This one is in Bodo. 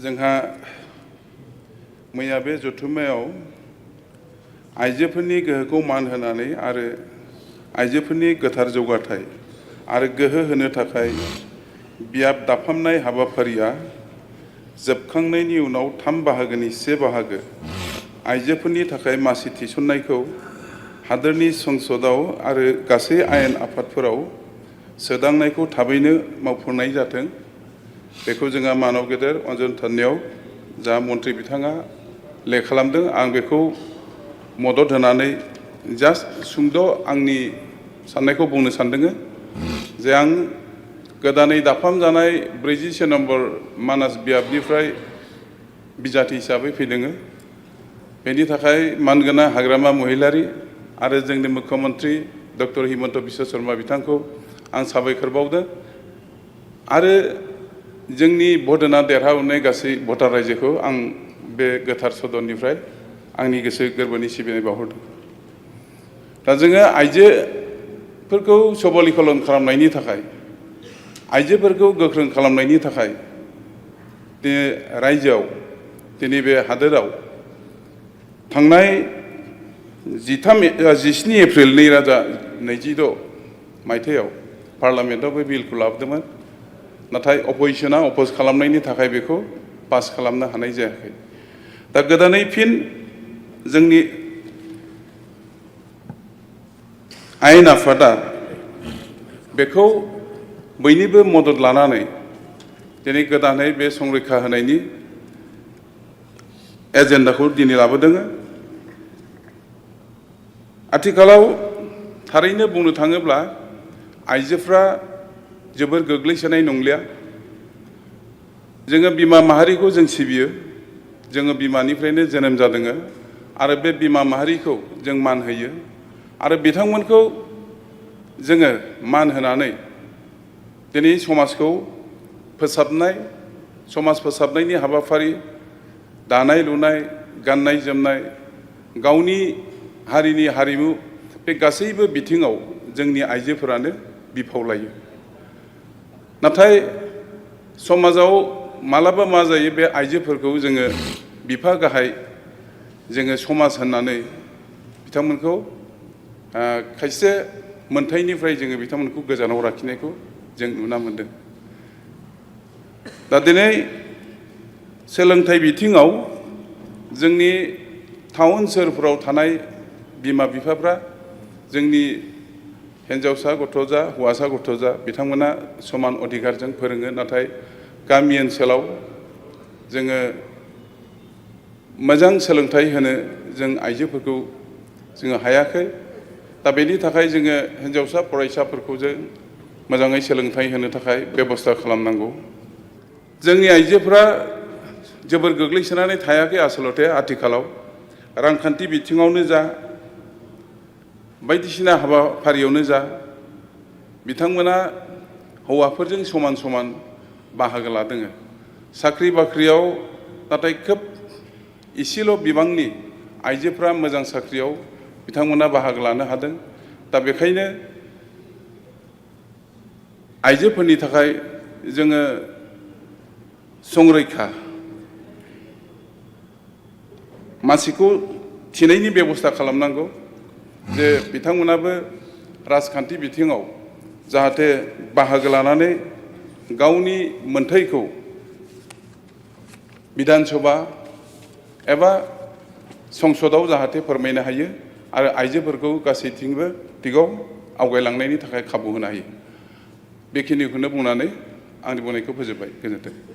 जोंहा मैया बे जथुम्मायाव आइजोफोरनि गोहोखौ मान होनानै आरो आइजोफोरनि गोथार जौगाथाय आरो गोहो होनो थाखाय बियाब दाफामनाय हाबाफारिया जोबखांनायनि उनाव 3 बाहागोनि 1 बाहागो आइजोफोरनि थाखाय मासि थिसननायखौ हादोरनि संसदआव आरो गासै आयेन आफादफोराव सोदांनायखौ थाबैनो मावफुंनाय जाथों। बेखौ जोंहा मानव गेदेर अन्जन थाननायाव जा मन्त्रि बिथाङा खालामदों, आं बेखौ मदद होनानै जास्ट सुंद' आंनि साननायखौ बुंनो सानदों जे आं गोदानै दाफाम जानाय 46 नम्बर मानास बियाबनिफ्राय बिजाथि हिसाबै फैदों। बेनि थाखाय मानगोनां हाग्रामा महिलारी आरो जोंनि मुख्यमन्त्री डक्टर हिमन्त बिश्व शर्मा बिथांखौ आं साबायखर बावदों आरो जोंनि भट होना देरहाबोनाय गासै भटार रायजोखौ आं बे गोथार सदननिफ्राय आंनि गोसो गोरबोनि सिबिनाय बावहरदों। दा जोङो आइजोफोरखौ सबलीकरण खालामनायनि थाखाय, आइजोफोरखौ गोख्रों खालामनायनि थाखाय दिनै रायजोआव, दिनै बे हादोराव थांनाय 17 एप्रिल 2026 मायथाइयाव पार्लामेन्टआव बे बिलखौ लाबोदोंमोन, नाथाय अपोजिशना अपोज खालामनायनि थाखाय बेखौ पास खालामनो हानाय जायाखै। दा गोदानै फिन जोंनि आयेन आफादा बेखौ बयनिबो मदद लानानै दिनै गोदानै बे संरैखा होनायनि एजेन्डाखौ दिनै लाबोदों। आथिखालाव थारैनो बुंनो थाङोब्ला आइजोफ्रा जोबोर गोग्लैसोनाय नंलिया। जोङो बिमा माहारिखौ जों सिबियो, जोङो बिमानिफ्रायनो जोनोम जादों आरो बे बिमा माहारिखौ जों मान होयो आरो बिथांमोनखौ जोङो मान होनानै दिनै समाजखौ फोसाबनाय, समाज फोसाबनायनि हाबाफारि, दानाय लुनाय, गाननाय जोमनाय, गावनि हारिनि हारिमु, बे गासैबो बिथिङाव जोंनि आइजोफोरानो बिफाव लायो। नाथाय समाजाव मालाबा मा जायो, बे आइजोफोरखौ जोङो बिफा गाहाय जोङो समाज होननानै बिथांमोनखौ खायसे मोनथायनिफ्राय जोङो बिथांमोनखौ गोजानाव लाखिनायखौ जों नुना मोनदों। दा दिनै सोलोंथाइ बिथिङाव जोंनि टाउन सोहोरफोराव थानाय बिमा बिफाफ्रा जोंनि हिन्जावसा गथ' जा हौवासा गथ' जा बिथांमोना समान अधिकारजों फोरोङो, नाथाय गामि ओनसोलाव जोङो मोजां सोलोंथाइ होनो जों आइजोफोरखौ जोङो हायाखै। दा बेनि थाखाय जोङो हिन्जावसा फरायसाफोरखौ जों मोजाङै सोलोंथाइ होनो थाखाय बेबस्था खालामनांगौ। जोंनि आइजोफोरा जोबोर गोग्लैसोनानै थायाखै। आसलते आथिखालाव रांखान्थि बिथिङावनो जा, बायदिसिना हाबाफारियावनो जा, बिथांमोना हौवाफोरजों समान समान बाहागो लादों। साख्रि बाख्रियाव नाथाय खोब इसेल' बिबांनि आइजोफ्रा मोजां साख्रियाव बिथांमोना बाहागो लानो हादों। दा बेखायनो आइजोफोरनि थाखाय जोङो संरैखा मासिखौ थिनायनि बेबस्था खालामनांगौ, जे बिथांमोनाबो राजखान्थि बिथिङाव जाहाथे बाहागो लानानै गावनि मोनथायखौ बिधान सभा एबा संसदआव जाहाथे फोरमायनो हायो आरो आइजोफोरखौ गासैथिंबो दिगाव आवगायलांनायनि थाखाय खाबु होनो हायो। बेखिनिखौनो बुंनानै आंनि बुंनायखौ फोजोबबाय। गोजोन्थों।